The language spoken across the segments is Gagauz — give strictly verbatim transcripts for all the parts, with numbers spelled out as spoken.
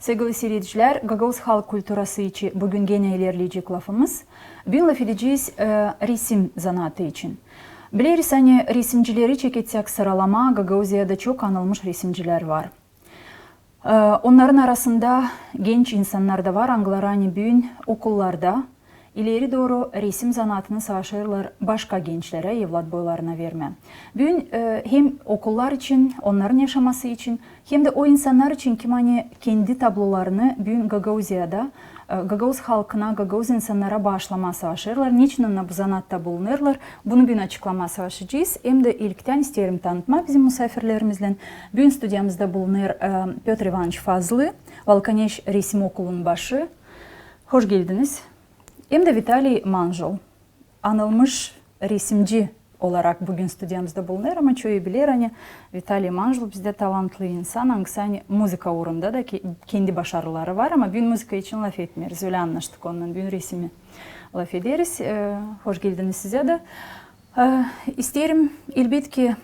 Sevgili siiredicilär, gagauz halk kulturası için büün genä ilerleyecek lafımız. Büün lafedecez, e, resim zanaatı için. Bileriz, ani resimcileri çeketsek sıralamaa, Gagauziyada çok anılmış resimcilär var. E, onnarın arasında genç insannar da var, angıları ani büün okullarda, ileri dooru resim zanaatını savaşêrlar başka gençlerä, evlatboylarına vermää. Büün, e, hem okullar için, onnarın yaşaması için, hem dä o insannar için, kim ani kendi tablolarını büün Gagauziyada, e, gagauz halkına, gagauz insannara baaşlamaa savaşêrlar. Neçin onnar bu zanaatta bulunêrlar, bunu büün açıklamaa savaşacez. Hem dä ilktän isteerim tanıtmaa bizim musaafirlerimizlän. Büün studiyamızda bulunêr, e, Pötr İvanıç Fazlı, Valkaneş resim okulunun başı. Hoş geldiniz. Hem dä Vitaliy Manjul, anılmış resimci olarak büün studiyamızda bulunêr, ama çoyu biler, ani Vitaliy Manjul bizdä talantlı insan, angısı ani muzıka uurunda da ke-, kendi başarıları var, ama büün muzıka için lafetmeeriz, ölä annaştık onunnan, büün resimi lafederiz. E, hoş geldiniz sizä dä. E, isteerim, elbetki,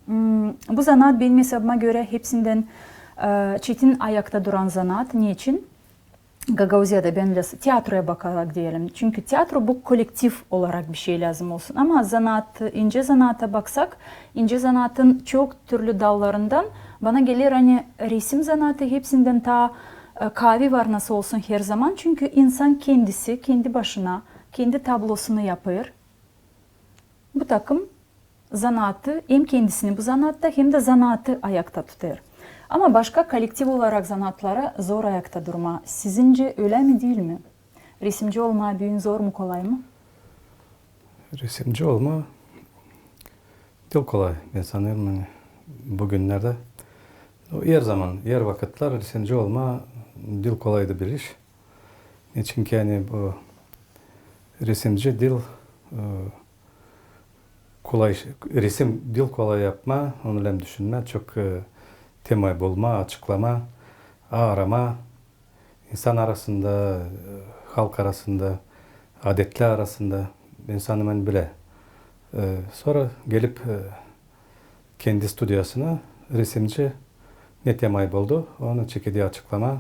m, bu zanaat benim esabıma görä hepsindän, e, çetin ayakta duran zanaat. Neçin? Gagauziyada, bän teatroya bakarak deyelim. Çünkü teatro bu kollektiv olarak bişey lääzım olsun. Ama zanaat, incä zanaata baksak, incä zanaatın çok türlü dallarından bana geler, ani resim zanaatı hepsindän taa, e, kaavi var nasıl olsun herzaman. Çünkü insan kendisi, kendi başına, kendi tablosunu yapêr. Bu takım zanaatı, hem kendisini bu zanaatta, hem dä zanaatı ayakta tutêr. Ama başka kollektiv olarak zanaatlara zor ayakta durmaa. Sizincä ölä mi, diil mi? Resimci olmaa büün zor mu, kolay mı? Resimci olmaa diil kolay, bän sanêrım, ani büünnerdä. O, herzaman, her vakıtlar resimci olmaa diil kolay da bir iş. Neçin ki, ani bu resimci diil, e, kolay, resim diil kolay yapmaa, onu lääzım düşünmää, çok, e, tema bulmaa, açıklamaa, aaramaa, insan arasında, e, halk arasında, adetlär arasında, insan hemen biler. E, sora gelip, e, kendi studiyasına resimci ne temayı buldu, onu çekeder açıklamaa,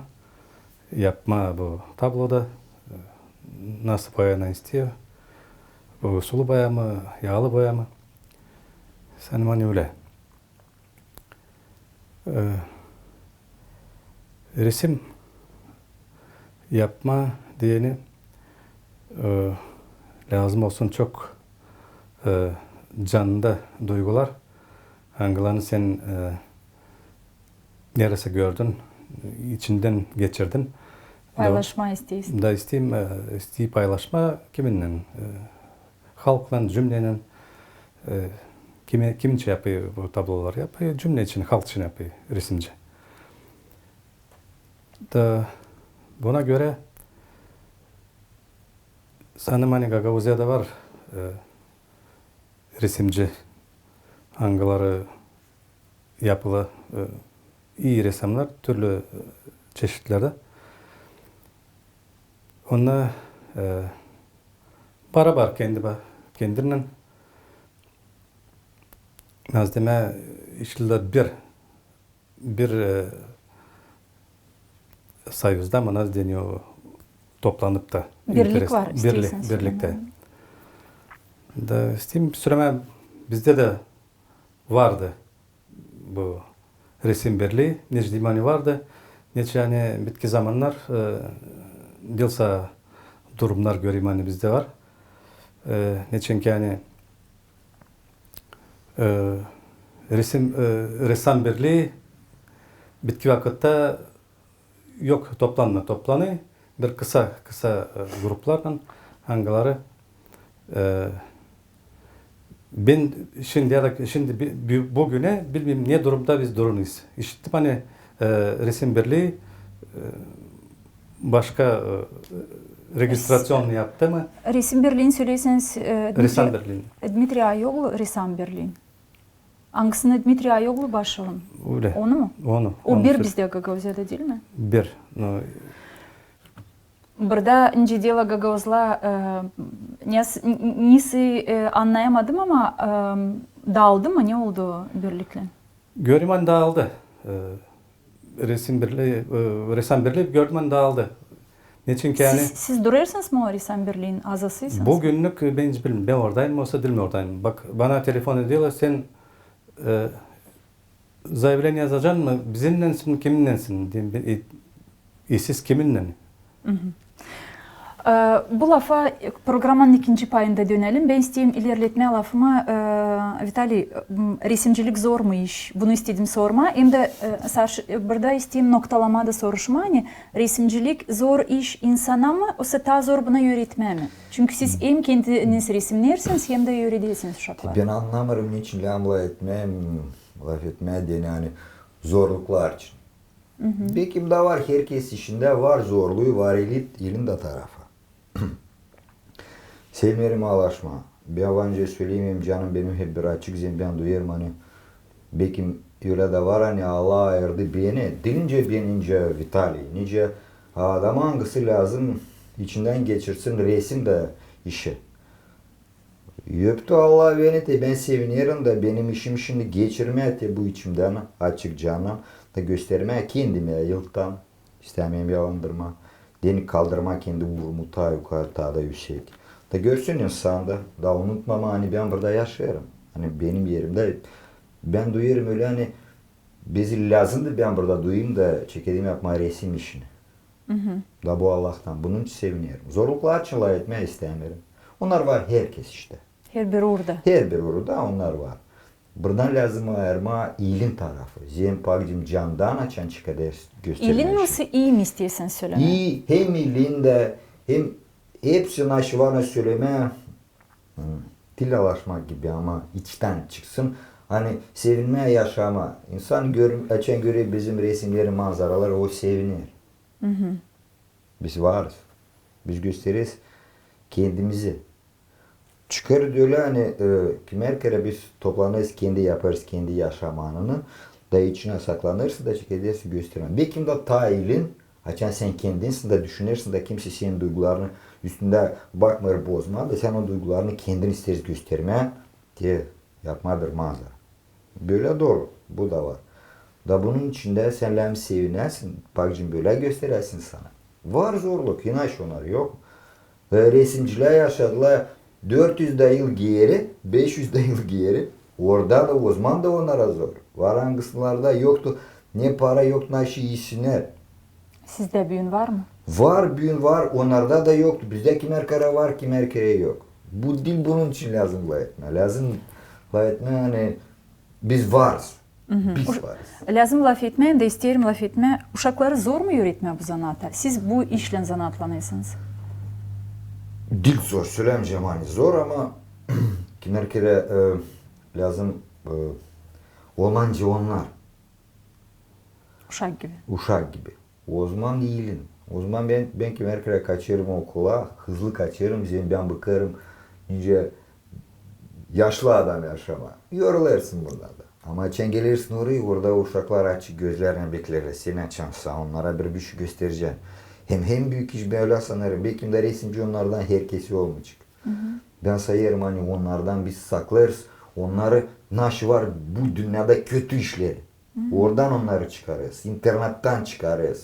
yapmaa bu tabloda, e, nasıl boyaylan isteer, bu sulu boya mı, yaalı boya mı, sanêrım, ani ölä. E, resim yapmaa deyni, e, lääzım olsun çok, e, canında duygular, angılarını sän, e, neredä gördün, içindän geçirdin. Paylaşmaa isteersin. Da isteerim, e, isteerim paylaşmaa kiminnän, e, halklan, cümneylän, e, kimi, kiminçä yapêr bu tabloları, yapêr cümne için, halk için yapêr resimci. Da buna görä sanêrım, ani Gagauziyada var, e, resimci, angıları yapêrlar, e, ii resimnär türlü, e, çeşitlerdä. Onda, e, barabar kendi ba-, kendinnän, nasıl demää, işlär bir, bir, e, soyuzda mı, nasıl deniyor, toplanıp da. Birlik var, birlik, isteersiniz birliktä. Da isteerim sölemää, bizdä dä vardı bu resim birlii, neçin deyim, ani vardı. Neçin ani bitki zamannar, e, diil sä durumnar göreyim, ani bizdä var. E, neçin ki, ani, e, resim, e, ressam birlii bitki vakıtta yok, toplanmêêr, toplanêr bir kısa, kısa, e, gruplarlan, angıları, e, bän şindi ya da şindi bi-, bi-, büünä bilmeerim, ne durumda biz durunuz. İşittim, ani, e, resim birlii, e, başka, e, registraţiyon yaptı mı? Resim birliini söleerseniz, e, Dmitriy, ressam birliini. Dmitriy Ayoglu ressam birliini. Angısını Dmitriy Ayoglu başladı? Ölä. Onu mu? Onu. O onu bir sö- bizdä Gagauziyada, diil mi? Bir. No. Burada nicä deyni gagauzlar, e, ne s-, n-, n-, nesi, e, annayamadım, ama, e, daaldı mı, ne oldu birliklerin? Göreyim, ani daaldı. E, Resim birlii, e, Resam Birlii gördüm, ani daaldı. Neçin ki, ani... Siz, siz durêrsınız mı o Resam Birliin azasıysınız? Bu günnük, e, bän hiç bilmeerim. Bän oradayım, osa diil mi oradayım. Bak, bana telefon ederlär, sän, e, zayavleniye yazacan mı, bizimnänsin mi, kiminnänsin? Deerim, e, e, siz kiminnän? E, bu lafa, e, programanın ikinci payında dönelim. Bän isteerim ilerletmää lafımı, e, Vitaliy, m, resimcilik zor mu iş? Bunu istedim sormaa. Hem dä, e, sarşı-, e, burada isteerim noktalamaa da soruşmaa, ani resimcilik zor iş insana mı, osa taa zor bunu üüretmää mi? Çünkü siz hem kendiniz resimnersiniz, hem dä üüredersiniz uşaklara. Bän annamêêrım, neçin lääzım lafetmää, lafetmää deyni, ani zorluklar için. Bekim dä var, herkez işindä var zorluu, var iilin, iilin dä tarafı. Sevmeerim alaşmaa. Bän var nicä söleyim, canım benim hep bir açık, zerä bän duyêrım, ani bekim ölä dä var, ani Allah ayırdı beni, diil nicä bän, nicä Vitaliy, nicä adam, angısı lääzım içindän geçirsin resim dä işi. Öptü Allah beni, te bän sevinerim da benim işim şindi geçirmää te bu içimdän, açık canım, da göstermää kendimi yıldan. İstämeerim yalandırmaa. Deyni kaldırmaa kendi uurumdan taa yukarı, taa da üüsek. Da görsün insan da, da unutmamaa, ani bän burada yaşêêrım. Ani benim erimdä, bän duyêrım ölä, ani bizi lääzımdı, bän burada duyayım da çekedeyim yapmaa resim işini. Da bu Allahtan. Bunun için sevinerim. Zorluklar için lafetmää istämeerim. Onnar var herkez iştä. Herbir uurda. Herbir uurda onnar var. Buradan lääzım ayırmaa iilin tarafı. Zerä, bacım, candan açan çıkar ders göstermää. İilin nasıl, ii mi isteersiniz sölemää? İi, hem iilin dä, hem hepsi naşı var sölemää, hmm, diil alaşmak gibi, ama içtän çıksın. Ani sevinmää, yaşamaa. İnsan gör-, açan görer bizim resimneri, manzaraları, o seviner. Biz varız. Biz göstereriz kendimizi. Çıkêrız ölä, ani, e, kimär kerä biz toplanêrız, kendi yapêrız kendi yaşamanını, da içinä saklanêrsın da çekedärsin göstermää. Bekim dä taa iilin, açan sän kendinsin da düşünersin da kimsey senin duygularını üstündä bakmêêr bozmaa, da sän o duygularını kendin isteersin göstermää, te yapmaa bir manzara. Bölä dooru, bu da var. Da bunun içindä sän lääzım sevinäsin, bacım, bölä gösteräsin sana. Var zorluk, inaş, onnar yok. E, resimcilär yaşadılar dört üz dä yıl geeri, beş üz dä yıl geeri. Orada da, ozaman da onnara zor. Var angısılarda yoktu ne para, yok naşı iisinnär. Sizdä büün var mı? Var, büün var. Onnarda da yoktu. Bizdä kimär kerä var, kimär kerä yok. Bu diil bunun için lääzım lafetmää. Lääzım lafetmää, ani biz varız. Biz varız. Lääzım lafetmää, hem dä isteerim lafetmää. Uşakları zor mu üüretmää bu zanaata? Siz bu işlän zanaatlanêrsınız. Diil zor, sölämeycäm, ani zor, ama kimär kerä, e, lääzım, e, olmaa nicä onnar. Uşak gibi. Uşak gibi. Ozaman iilin. Ozaman bän, bän kimär kerä kaçêrım okula, hızlı kaçêrım, zerä bän bıkêrım nicä yaşlı adam yaşamaa. Yorulêrsın bunda da. Ama açan gelersin oraya, orada uşaklar açık gözlärlän beklerlär seni, açan sän onnara bir, bir şey gösterecän. Hem, hem büük iş, bän ölä sanêrım, bekim dä resimci onnardan herkezi olmayacek. Bän sayêrım, ani onnardan biz saklêêrız onnarı, naşı var bu dünnedä kötü işleri. Oradan onnarı çıkarêrız, internettan çıkarêrız.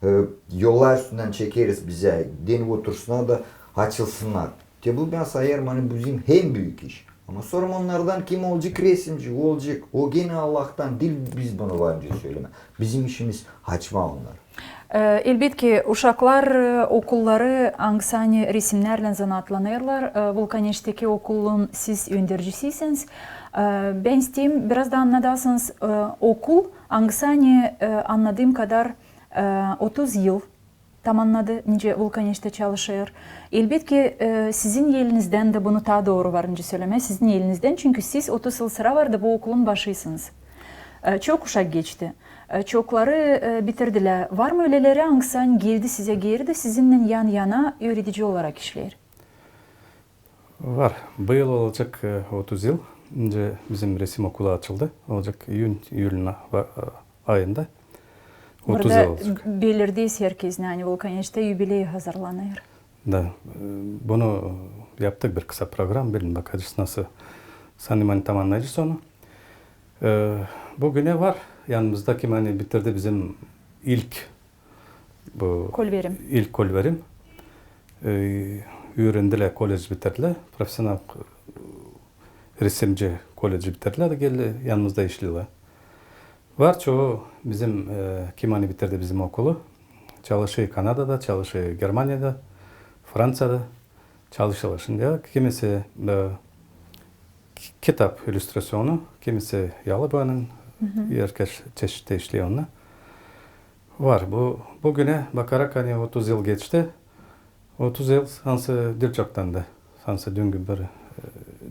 E, yollar üstündän çekeriz bizä, deyni otursunnar da açılsınnar. Te bu, bän sayêrım, ani bizim hem büük iş. Ama sora onnardan kim olacek resimci? Olacek. O genä Allahtan, diil biz bunu var nicä sölemää. Bizim işimiz açmaa onnarı. E, elbetki, uşaklar, e, okulları, angısı ani resimnärlän zanaatlanêrlar, e, Vulkaneştäki okulun siz öndercisisiniz. E, bän isteerim, biraz da annadasınız, e, okul, angısı ani, e, annadêım kadar, e, otuz yıl tamannadı, nicä Vulkaneştä çalışêr. Elbetki, e, sizin elinizdän dä bunu taa dooru var nicä sölemää, sizin elinizdän, çünkü siz otuz yıl sıra vardı bu okulun başıysınız. E, çok uşak geçti. E, çokları, e, bitirdilär. Var mı öleleri, angısı ani geldi sizä geeri dä sizinnän yan-yana üüredici olarak işleer? Var. Bu yıl olacek, e, otuz yıl. Nicä bizim resim okulu açıldı. Olacek iyün, iyülün a-, va-, ayında. Otuz yıl olacek. Burada belirdeyiz herkeznä, ani Vulkaneştä yubiley hazırlanêr. Da, e, bunu yaptık bir kısa program, bilin, bakacez nasıl, sanêrım, ani tamannayacez onu. E, bu günä var, Yanımızda kim ani bitirdi bizim ilk bu kolverim. İlk kolverim. E, üürendi, koledj bitirdi. Profesional, e, resimci koledji bitirdi da geldi, yanımızda işleerlär. Var çoyu bizim, e, kim ani bitirdi bizim okulu. Çalışêr Kanadada, çalışêr Germaniyada, Franţiyada. Çalışêrlar şindi. Kimisi, e, ki-, kitap illüstraţiyonu, kimisi yalı boyanın, herkez çeşit işleer onunnan. Var. Bu, bu günä bakarak, ani otuz yıl geçti. Otuz yıl sansı diil çoktandı. Sansı dün gün bir, e,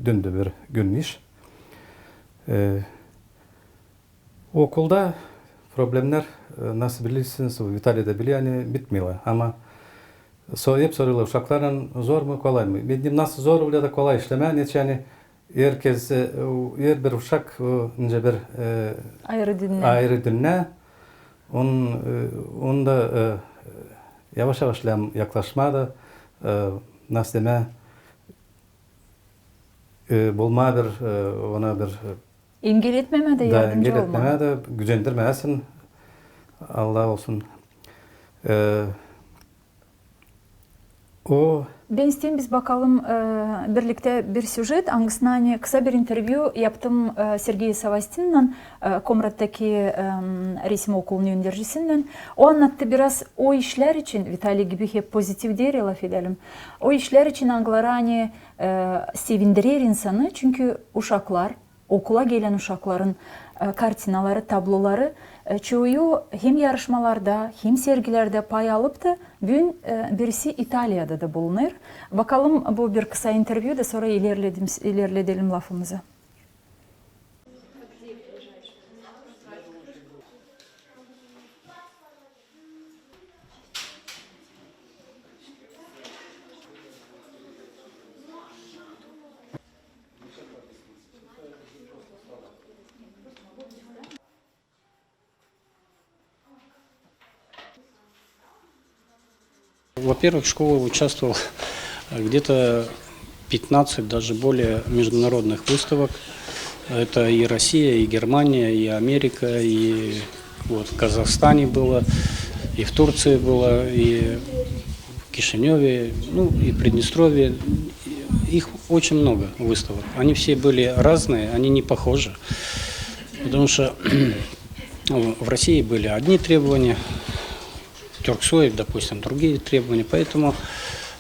dündü bir gün iş. E, Okulda problemnär, e, nasıl bilersiniz, Vitaliy dä biler, ani bitmeerlär. Ama so-, hep sorêrlar, uşaklarlan zor mu, kolay mı? Bilmäm, nasıl zor, ölä dä kolay işlemää, neçin ani herkez, e, herbir uşak, o, nicä bir, e, ayırı dünnä. Ayırı dünnä. Onun, e, onda, e, yavaş-yavaş lääzım yaklaşmaa da, e, nasıl demää, e, bulmaa bir, e, ona bir, e, Engel etmemää dä, da yardımcı engel olmaa. Etmemää dä, gücendirmesin. Allah olsun. E, o. Bän isteerim, biz bakalım, e, birliktä bir süjet, angısına, ani kısa bir intervyu yaptım, e, Sergey Savastinnan, e, Komrattaki, e, resim okulunun öndercisinnän. O annattı biraz o işlär için, Vitaliy gibi hep pozitiv deer, lafedelim. O işlär için, angıları, ani, e, sevindirer insanı, çünkü uşaklar, okula gelän uşakların, e, kartinaları, tabloları, e, çoyu hem yarışmalarda, hem sergilerdä pay alıp da, büün, e, birisi İtaliyada da bulunêr. Bakalım bu bir kısa intervyu da sora ilerledim, ilerledelim lafımızı. Во-первых, школа участвовала где-то пятнадцать, даже более, международных выставок. Это и Россия, и Германия, и Америка, и вот в Казахстане было, и в Турции было, и в Кишинёве, ну, и в Приднестровье. Их очень много выставок. Они все были разные, они не похожи. Потому что в России были одни требования, Тюрксой, допустим, другие требования. Поэтому,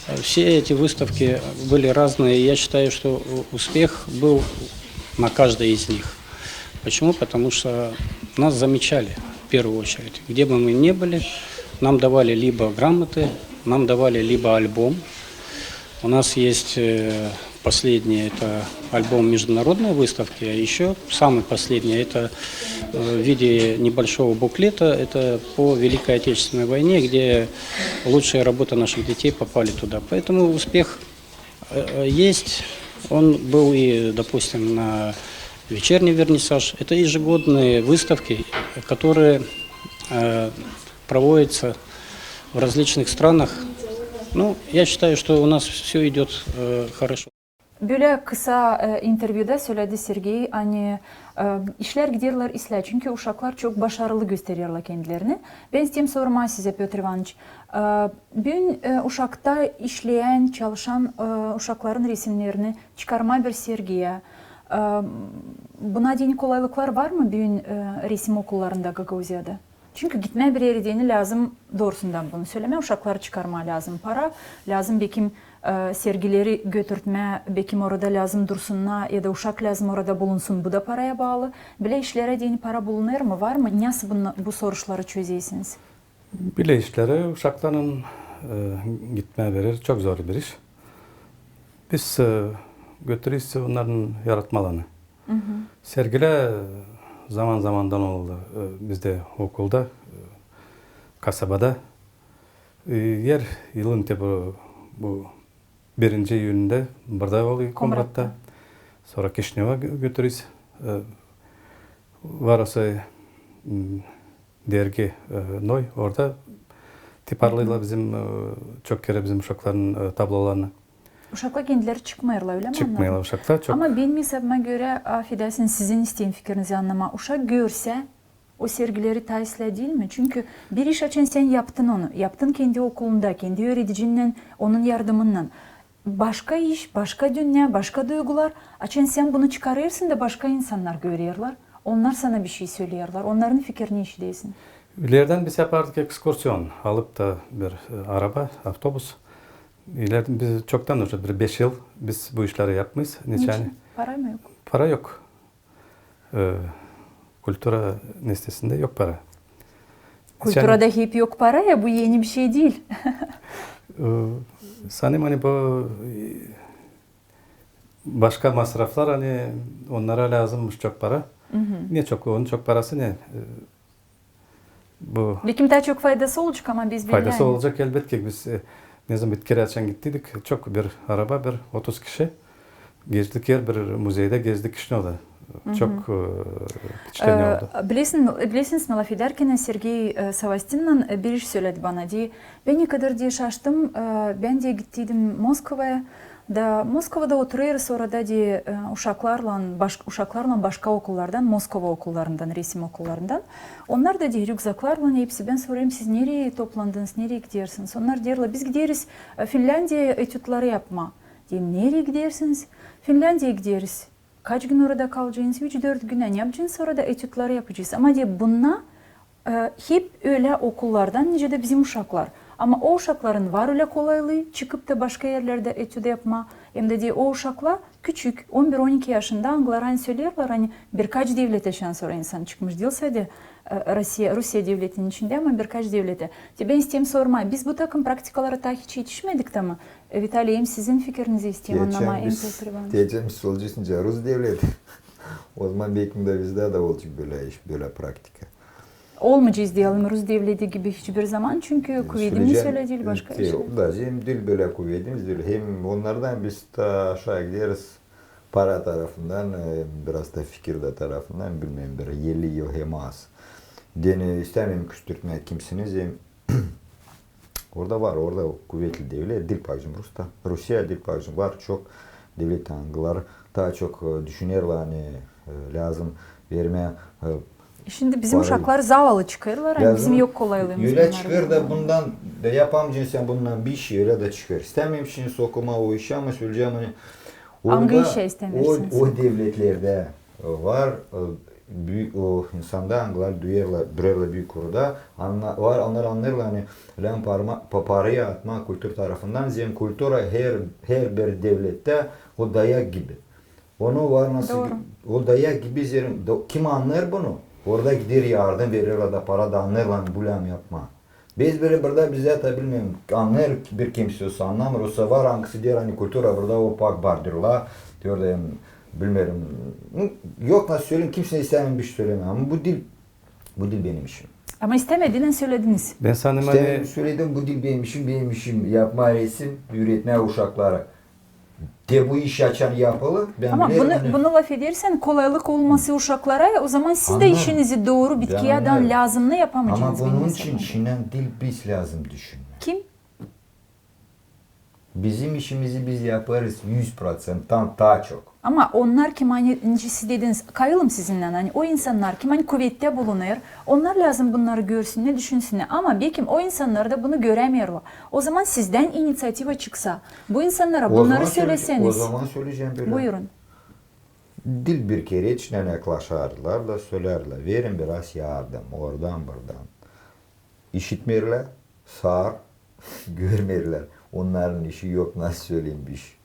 э, все эти выставки были разные. Я считаю, что у-, успех был на каждой из них. Почему? Потому что нас замечали в первую очередь. Где бы мы ни были, нам давали либо грамоты, нам давали либо альбом. У нас есть, э, последний, это альбом международной выставки, а ещё самый последний, это, э, в виде небольшого буклета, это по Великой Отечественной войне, где лучшие работы наших детей попали туда. Поэтому успех, э, э, есть. Он был и, допустим, на вечерний вернисаж. Это ежегодные выставки, которые, э, проводятся в различных странах. Ну, я считаю, что у нас всё идёт, э, хорошо. Bölä kısa, e, intervyuda söledi Sergey, ani, e, işlär giderlär islää, çünkü uşaklar çok başarılı göstererlär kendilerini. Bän isteerim sormaa sizä, Pötr İvanıç, e, büün, e, uşakta işleyän, çalışan, e, uşakların resimnerini çıkarmaa bir sergiyä, e, buna deyni kolaylıklar var mı büün, e, resim okullarında Gagauziyada? Çünkü gitmää bir erä deyni lääzım, doorusundan bunu sölemää, uşakları çıkarmaa lääzım para, lääzım bekim, e, sergileri götürtmää, bekim orada lääzım dursunnar ya da uşak lääzım orada bulunsun, bu da paraya baalı. Bölä işlerä deyni para bulunêr mı, var mı? Nasıl bunu, bu soruşları çözersiniz? Bölä işleri uşakların, e, gitmää bir erä çok zor bir iş. Biz, e, götüreriz onnarın yaratmalarını. Sergilär zaman-zamandan olêr, e, bizdä okulda, e, kasabada. E, her yılın te bu, bu birinci iyünündä burada olêr Komratta. Komratta. Sora Kişinöva gö-, götüreriz. E, var osa, m, dergi, e, Noy, orada tiparlêêrlar bizim, e, çok kerä bizim uşakların, e, tablolarını. Uşaklar kendileri çıkmêêrlar, ölä mi? Çıkmêêrlar uşaklar çok. Ama benim esabıma görä, afedersiniz, sizin isteerim fikirinizi annamaa. Uşak görsä, o sergileri taa islää, diil mi? Çünkü bir iş, açan sän yaptın onu, yaptın kendi okulunda, kendi üüredicinnän, onun yardımınnan. Başka iş, başka dünnä, başka duygular. Açan sän bunu çıkarêrsın da başka insannar görerlär. Onnar sana bişey söleerlär, onnarın fikirini işidersin. İlerdän biz yapardık ekskursiyon, alıp da bir, e, araba, avtobus. İlerdän biz çoktan, уже bir beş yıl biz bu işleri yapmêêrız. Neçin? Para mı yok? Para yok. E, kultura nesnesindä yok para. Kulturada hep yok para ya, bu eni bişey diil. E, sanêrım, ani bu, e, başka masraflar, ani onnara lääzımmış çok para. Ne çok, onun çok parası ne? E, bu... Bekim taa çok faydası olacek, ama biz bilmeeriz. Faydası olacek, elbetki. Biz, e, ne zaman bir kerä açan gittiydik, çok bir araba, bir otuz kişi. Gezdik, herbir muzeydä gezdik Kişinövda. Çok, e, vpeçatlenno oldu. Bilersin, bilersiniz mi, lafedärkän Sergey, e, Savastinnan, e, bir iş söledi bana, deer, bän ne kadar, deer, şaştım, e, bän, deer, gittiydim Moskvaya, da Moskvada oturêrız orada, deer, e, uşaklarlan, baş-, uşaklarlan başka okullardan, Moskva okullarından, resim okullarından. Onnar da, deer, rükzaklarlan hepsi. Bän sorêrım: siz nereyi toplandınız, nereyi gidersiniz? Onnar deerlär: biz gideriz, e, Finländiyaya etüdları yapmaa. Deerim: nereyi gidersiniz? Finländiyaya gideriz. Kaç gün orada kalacênız? Üç-dört gün. Ne yapacênız orada? Etüdları yapacez. Ama, deer, bunnar, e, hep ölä okullardan, nicä dä bizim uşaklar. Ama o uşakların var ölä kolaylıı çıkıp da başka erlerdä etüd yapmaa. Hem dä, deer, o uşaklar küçük, on bir-on iki yaşında, angıları, ani, söleerlär, ani birkaç devletä şansora insan çıkmış, diil sade, e, Rusiya, Rusiya devletinin içindä, ama birkaç devletä. Te bän isteerim sormaa, biz bu takım praktikalara taa hiç etişmedik tä mi? E, Vitaliy, hem sizin fikirinizi isteerim annamaa, hem Pötr İvanıç. Geçän söleyecez, nicä rus devleti. O zaman bekim dä bizdä dä olacek bölä iş, bölä praktika. Olmayacez, deyelim, rus devleti gibi hiçbir zaman, çünkü kuvedimiz ölä diil, başka işler. Da, hem diil bölä kuvedimiz diil, hem onnardan biz taa aşaa gideriz para tarafından, e, biraz da fikir dä tarafından, bilmeerim, bir elli yıl hem az. Genä istämeerim küstürtmää kimsini, hem orada var, orada kuvetli devlet, diil, bacım, Rusta-, Rusiya diil, bacım, var çok devlet, angıları taa çok, e, düşünerlär, ani, e, lääzım vermää, e, Şindi bizim uşaklar zavallı çıkêrlar, ani bizim yok kolaylığımız. Ölä çıkêr da, bundan da yapamaycan sän bundan bir iş, ölä dä çıkêr. İstämeerim şindi sokulmaa o işä, ama söleyecäm, ani orada... Angı işä istämeersiniz? O, o devletlerdä var, e, bü-, o insanda, angılar duyêrlar, duyêrlar büük orada, anna-, var, onnar annêêrlar, ani lääzım parma-, pa-, parayı atmaa kultura tarafından, zerä kultura her, herbir devlettä o dayak gibi. Onu var nasıl... Dooru. O dayak gibi, zerä do-, kim annêêr bunu, orada gider yardım vererlär da para da annêêrlar, ani bu lääzım yapmaa. Biz bölä burada, bizdä tä, bilmeerim, annêêr bir kimsä, annamêêr, osa var, angısı deer, ani kultura burada o pak bardırla, deer da, bilmeerim, yok nasıl söleyim, kimseyä istämeerim bir şey sölemää, ama bu diil, bu diil benim işim. Ama istämedinnän sölediniz. Bän sanêrım, ani... İstämeerim, söledim, bu diil benim işim, benim işim yapmaa resim, üüretmää uşakları. Te bu iş açan yapılêr, bän bilerim, ani... Ama bunu, bunu lafedersän, kolaylık olması uşaklara, o zaman siz dä işinizi dooru, bitkiyädän lääzımnı yapamayacanız. Ama bunun için şindän diil biz lääzım düşünmää. Kim? Bizim işimizi biz yaparız üz proţenttän taa çok. Ama onnar kim, ani, nicä siz dediniz, kayılım sizinnän, ani o insannar kim, ani kuvettä bulunêr, onnar lääzım bunnarı görsünnär, düşünsünnär. Ama bekim o insannar da bunu görämeerlär. O zaman sizdän iniţiativa çıksa, bu insannara bunnarı söleseniz. O zaman söleyecäm bölä. Buyurun. Diil bir kerä, içindän yaklaşarlar da sölärlär: verin biraz yardım, oradan, buradan. İşitmeerlär, sar, görmeerlär. Onnarın işi yok, nasıl söleyim, bir iş.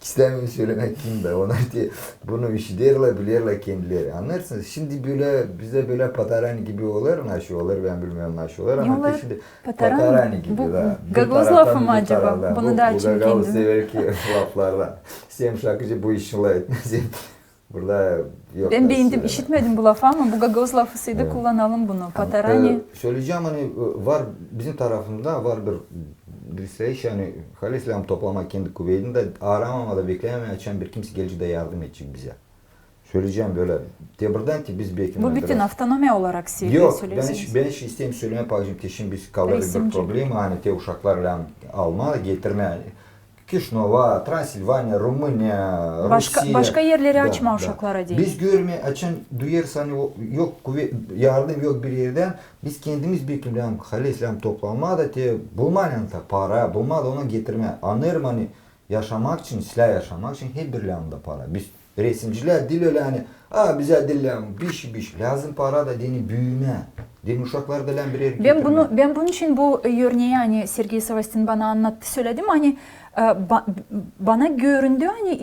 İstämeerim sölemää kim dä. Onnar te bunu işiderlär, bilerlär kendileri. Annêêrsınız, şindi bölä, bizdä bölä patarani gibi olêr, nasıl olêr, bän bilmeerim, nasıl olêr, ama te şindi patarani gibi, da. Gagauz lafı mı acaba? Bunu da açın kendim. Gagauz sever ki laflardan. Sän şakıcı, bu işin lafı etmez. Burada yok. Bän beendim, işitmedim bu lafı, ama bu gagauz lafı sade kullanalım bunu. Patarani. E, söleyecäm, ani, e, var bizim tarafımızda var bir, bir iş, ani halis lääzım toplamaa kendi kuvedini da, aramamada, beklämemedä, açan bir kimsä gelecek da yardım edecek bizä. Söleyecäm bölä. Te buradan te biz bekim... Bu bütün avtonomiya olarak söleyecäm. Yok, bän hiç, bän hiç istemeerim sölemää, bacım, te şindi biz kalêrız bir problema, ani te uşaklar lääzım almaa, getirmää. Kişinöv, Transilvaniya, Rumıniya, Rusiya. Başka erleri açmaa uşaklara deyni. Biz görmeer, açan duyêrız, ani yok kuvet, yardım yok bir erdän, biz kendimiz bekleyelim, halislän toplanmaa da te bulmaa lääzım para, bulmaa da ona getirmää. Annêêrım, ani yaşamak için, islää yaşamak için hep bir lääzım da para. Biz resimcilär diil ölä, ani, a, bizä diil lääzım, biş, biş, lääzım para da deyni büümää. Deyni uşaklar da lääzım bir er getirmää. Bän bunun için bu örneyi, ani Sergey Savastin bana annattı, söledim, ani bana göründü, ani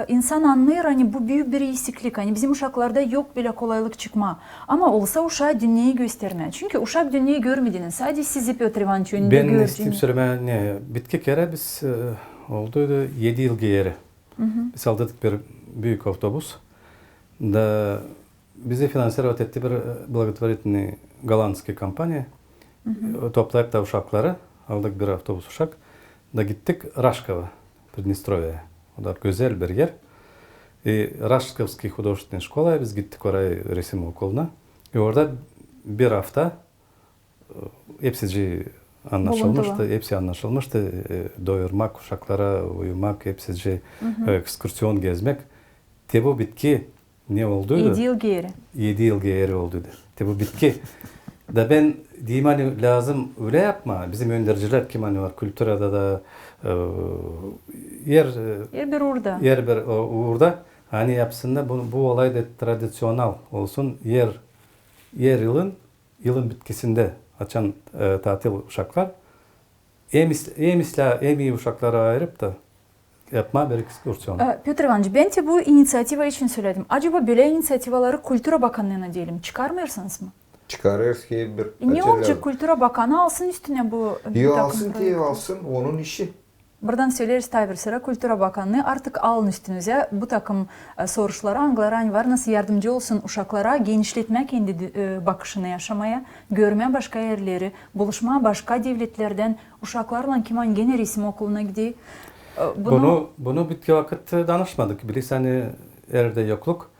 insan annêêr, ani bu büük bir iisiklik, ani bizim uşaklarda yok bölä kolaylık çıkmaa. Ama olsa uşaa dünneyi göstermää. Çünkü uşak dünneyi görmediyni, sade sizi, Pötr İvanıç, önündä görecek. Bän isteerim sölemää, ne, bitki kerä biz, olduydu edi yıl geeri. Biz aldık bir büük avtobus. Da bizi finansirovat etti bir благотворительный голландский kompaniya. Toplayıp da uşakları, aldık bir avtobus uşak. Da gittik Raşkova, Pridnestrovye. O da gözäl bir er. И Рашковская художественная школа, biz gittik oraya resim okuluna. И orada bir afta hepsicii annaşılmıştı, hepsi annaşılmıştı. Doyurmak uşakları, uyumak, hepsicii ekskursion gezmäk. Te bu bitki ne olduydu? Edi yıl geeri. Edi yıl geeri olduydu. Te bu bitki. Da bän deyim, ani lääzım ölä yapmaa. Bizim öndercilär, kim ani var kulturada da, er, er bir uurda, ani yapsın da bu, bu olay da tradiţional olsun, er, er yılın yılın bitkisindä, açan tatil uşaklar, em islää, em ii uşakları ayırıp da yapmaa bir ekskursion. Pötr İvanıç, bän te bu iniţiativa için söledim. Acaba bölä iniţiativaları kultura bakannıına deyelim, çıkarmêêrsınız mı? Çıkarêrız ki bir. Ne olacek, kultura bakanı alsın üstünä bu, bu takım proekti? Alsın, onun işi. Buradan söleeriz taa bir sıra kultura bakannıı, artık alın üstünüzä bu takım soruşları, angıları ani var, nasıl yardımcı olsun uşaklara genişletmää kendi bakışını yaşamaya, görmää başka erleri, buluşmaa başka devletlerdän uşaklarlan, kim ani genä resim okuluna gider. Bunu, bunu bitki vakıt danışmadık. Bilersin, ani erdä yokluk.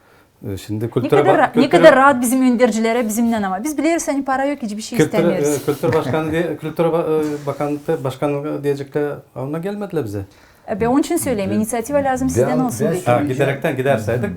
Şindi kultura ba-, ne kadar raat bizim öndercilerä bizimnän, ama biz bileriz, ani para yok, hiçbir şey istämeeriz. Kultura başkanı, kultura bakanı deyeceklär, ona gelmedilär bizä. Bän onun için söleerim, iniţiativa lääzım sizdän olsun. Ha, giderektän gidärseydik,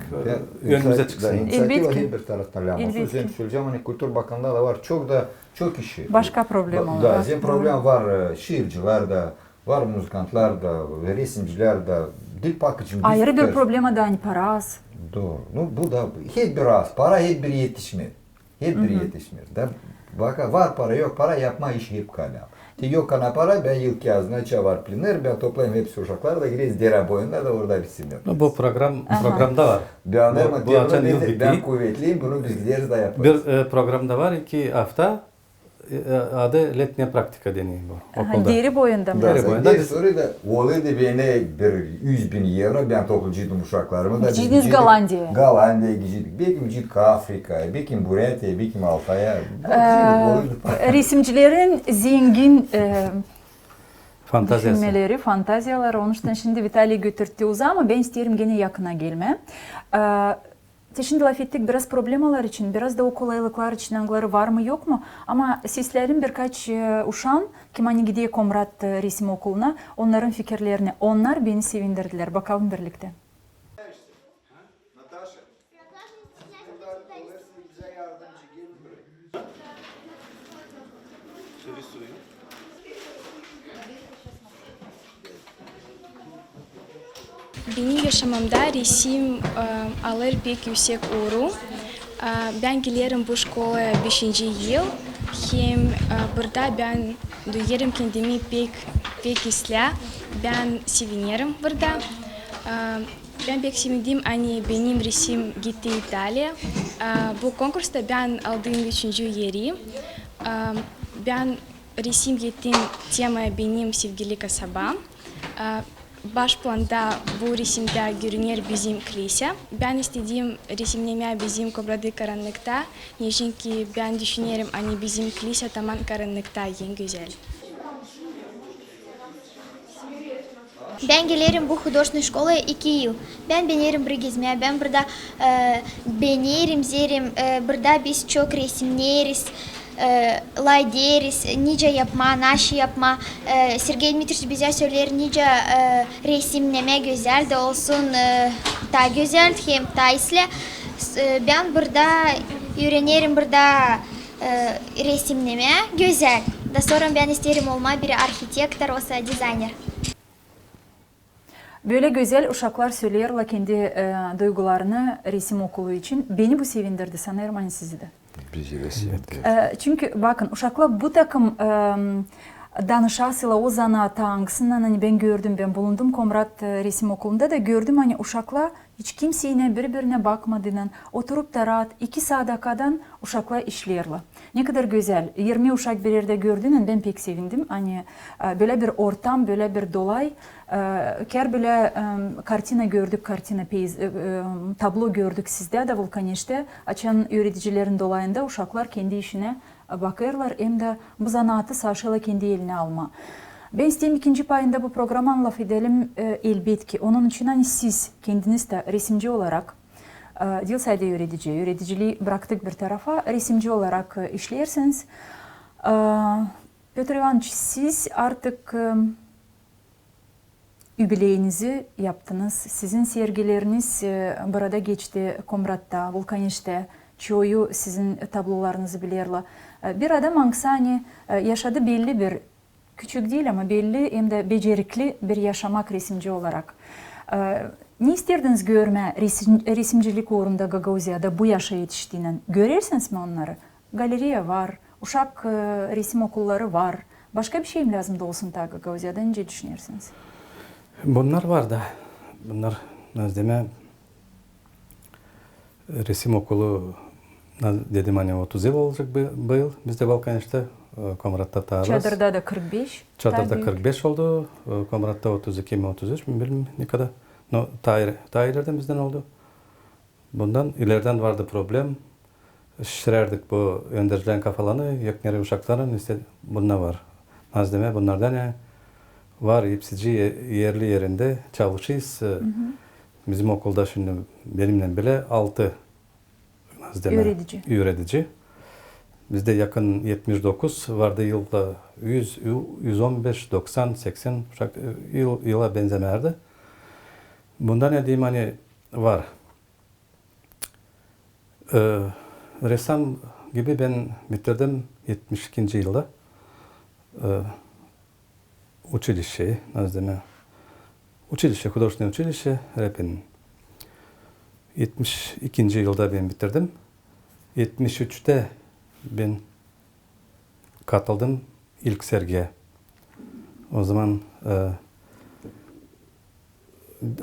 önümüzä çıksın. Elbetki. Hep bir taraftan lääzım olsun. Sän söleyecäm, ani kultura bakanında da var çok da, çok işi. Başka problema var. Da, hem problema var, şiircilär dä, var muzıkantlar da, resimcilär dä, dil bakıcı. Ayırı bir problema da, ani para az. Dooru. Nu, bu da hep bir az. Para hep bir etişmeer. Hep bir etişmeer. Da baka, var para, yok para, yapmaa iş hep kalää. Te yok ana para, bän yılkı azınaça var plener, bän toplayêrım hepsi uşakları da gideriz dere boyuna da orada resim yapêrız. Nu, bu program, programda var. Bän, bu açan yıl bitti. Bän kuvetliyim, bunu biz gideriz da yaparız. Bir programda var, iki afta. Adı letnaya praktika deyni bu okulda. Dere boyunda mı? Dere boyunda. Biz sora da olaydı, bän bir üz bin evro, bän toplayacaktım uşaklarımı da. Gideceydiniz Gollandiyaya? Gollandiyaya gideceydik. Bekim gideceydik Afrikaya, bekim Buryatiyaya, bekim Altaya. Resimcilerin zengin düşünmeleri, fantaziyaları. Onuştan şindi Vitaliy götürtti uzaa, ama bän isteerim genä yakına gelmää. Te şindi lafettik biraz problemalar için, biraz da o kolaylıklar için, angıları var mı, yok mu? Ama sesleyelim birkaç uşaan, kim ani gider Komrat resim okuluna, onnarın fikirlerini. Onnar beni sevindirdilär. Bakalım birliktä. Benim yaşamamda resim alêr pek üüsek uuru. Bän gelerim bu şkolaya beşinci yıl, hem burada bän duyêrım kendimi pek, pek islää. Bän sevinerim burada. Bän pek sevindim, ani benim resim gitti İtaliyaya. Bu konkursta bän aldım üçüncü eri. Bän resim ettim, tema benim sevgili kasabam. Baş planda bu resimdä görüner bizim klisä. Bän istedim resimnemää bizim Komradı karannıkta, neçin ki bän düşünerim, ani bizim klisä taman karannıkta en gözäl. Bän gelerim bu hudojestvenaya şkolaya iki yıl. Bän beenerim burayı gezmää, bän burada beenerim, zeerim burada biz çok resimneeriz. E, lafederiz, nicä yapmaa, naşı yapmaa. E, Sergey Dmitriç bizä söleer, nicä, e, resimnemä gözäl dä olsun, e, taa gözäl hem taa islää. S-, e, bän burada üürenerim burada, e, resimnemä gözäl. Da sora bän isteerim olmaa bir arhitektor osa dizayner. Bölä gözäl uşaklar söleerlär kendi, e, duygularını resim okulu için. Beni bu sevindirdi, sanêrım, ani sizi dä. Bizi dä sevindirdi. E, çünkü, bakın, uşaklar bu takım, e, danışasılar o zanaata, angısından, ani bän gördüm, bän bulundum Komrat, e, resim okulunda da gördüm, ani uşaklar hiç kimseylän biri-birinä bakmadıynan, oturup da raat iki saat kadardan uşaklar işleerlär. Ne kadar gözäl. Irmi uşak bir erdä gördüynän bän pek sevindim. Ani, e, bölä bir ortam, bölä bir dolay, e, kär bölä, e, kartina gördük, kartina, peyz-, e, e, tablo gördük sizdä dä, Vulkaneştä. Açan üüredicilerin dolayında uşaklar kendi işinä, e, bakêrlar, hem dä bu zanaatı savaşêrlar kendi elinä almaa. Bän isteerim ikinci payında bu programanın lafedelim, e, elbetki. Onun için, ani siz kendiniz dä resimci olarak, e, diil sade üüredici, üürediciliini braktık bir tarafa, resimci olarak, e, işleersiniz. E, Pötr İvanıç, siz artık, e, yubileyinizi yaptınız. Sizin sergileriniz, e, burada geçti, Komratta, Vulkaneştä. Çoyu sizin tablolarınızı bilerlär. E, bir adam, angısı, ani, e, yaşadı belli bir küçük diil, ama belli hem dä becerikli bir yaşamak resimci olarak. E, ne isteerdiniz görmää resim-, resimcilik uurunda Gagauziyada bu yaşa etiştiynän? Görersiniz mi onnarı? Galereya var, uşak, e, resim okulları var. Başka bir şey mi lääzım da olsun taa Gagauziyada, nicä düşünersiniz? Bunnar var da. Bunnar, nasıl demää, resim okulu, na-, dedim, ani otuz yıl olacek bu, bu yıl bizdä Vulkaneştä, e, Komratta taa az. Çadırda da kırk beş. Çadırda kırk beş oldu, e, Komratta otuz iki mi, otuz üç mü, bilmeerim ne kadar. No, taa, taa ileridän bizdän oldu. Bundan ileridän vardı problem. Şişirärdik bu öndercilerin kafalarını, yok neredä uşakların, işte, bunnar var. Nasıl demää, bunnardan, e, var hepsicii e-, erli erindä çalışêr. E, bizim okulda şindi benimnän bilä altı, nasıl demää, üüredici. Üüredici. Bizdä yakın etmiş dokuz, vardı yılda üz, üz on beş, doksan, seksen uşak, e, yıl, yıla benzämärdi. Bundan ne deyim, ani var. E, ressam gibi bän bitirdim etmiş ikinci yılda, e, uçilişçeyi, nasıl demää, uçilişçe, hudojestvennoe uçilişçe Repinin. Etmiş ikinci yılda bän bitirdim. Etmiş üçtä bän katıldım ilk sergiyä. O zaman, e,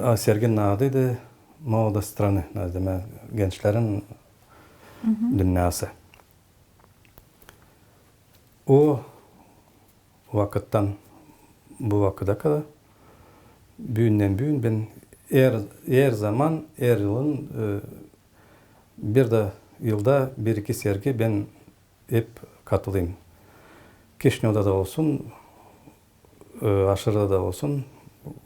a, serginin adıydı «Молодость страны», nasıl demää, gençlerin dünnäsı. O vakıttan bu vakıda kadar, büündän büün bän er, er zaman, er yılın, e, bir dä yılda bir-iki sergi bän hep katılêrım. Kişinövda da olsun, e, Aşırıda da olsun.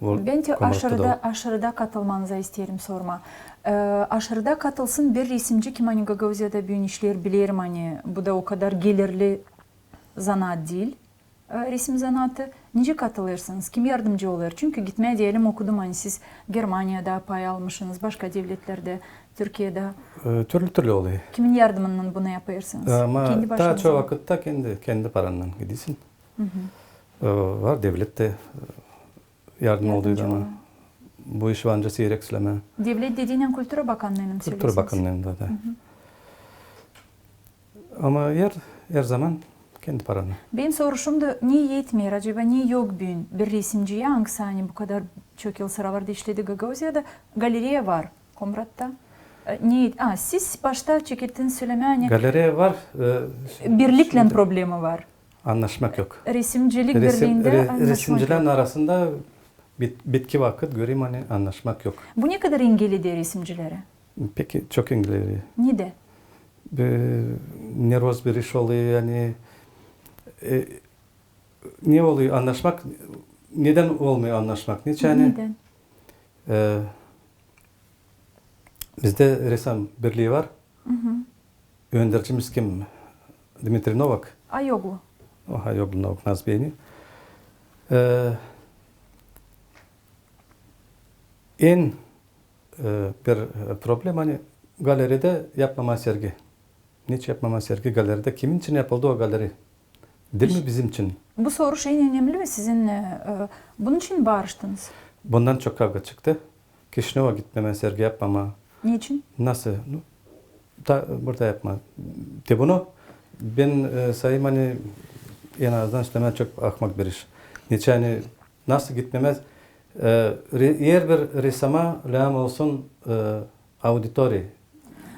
Bän dä Komratta da Aşırıda, Aşırıda katılmanızı isteerim sormaa. E, Aşırıda katılsın bir resimci, kim ani Gagauziyada büün işleer, bilerim, ani bu da o kadar gelirli zanaat diil, e, resim zanaatı. Nicä katılêrsınız? Kim yardımcı olêr? Çünkü gitmää, deyelim, okudum, ani siz Germaniyada pay almışınız, başka devletlerdä, Türkiyedä. E, türlü-türlü olêr. Kimin yardımınnan bunu yapêrsınız? Ama taa çoyu vakıtta kendi, kendi parannan gidersin. E, var devlet dä, e, yardım olduydu ama bu işi var nicä siirek sölemää. Devlet dediynän Kultura bakannıını söleersiniz. Kultura bakannıında da. Ama er, er zaman kendi paranı. Benim soruşum da, ne etmeer acaba, ne yok büün bir resimciyä, angısı ani bu kadar çok yıl sıravardı işledi Gagauziyada, galereya var Komratta. E, ne, a, siz başta çekettiniz sölemää, ani galereya var, e, birliklän problema var. Annaşmak yok. Resimcilik birliindä annaşmak yok. Resimcilerin arasında bit-, bitki vakıt görerim, ani annaşmak yok. Bu ne kadar engel eder resimcileri? Pek çok engel eder. Nedän? E, neroz bir iş olêr, ani, e, ne olêr annaşmak, nedän olmêêr annaşmak? Neçin, ani, nedän? E, bizdä ressam birlii var. Öndercimiz kim? Dmitriy Novak. Ayoglu. O, Ayoglu Novak, nasıl beeni. E, en, e, bir, e, problema, ani galereyada yapmamaa sergi. Neçin yapmamaa sergi galereyada? Kimin için yapıldı o galereya? Diil mi bizim için? Bu soruş en önemli mi sizin, e, e, bunun için mi barıştınız? Bundan çok kavga çıktı. Kişinöva gitmemaa, sergi yapmamaa. Neçin? Nasıl? Nu, ta, burada yapmaa. Te bunu bän, e, sayêrım, ani en azından işlemää çok ahmak bir iş. Neçin, ani nasıl gitmemaa? E, re-, herbir resama lääzım olsun, e, auditoriya.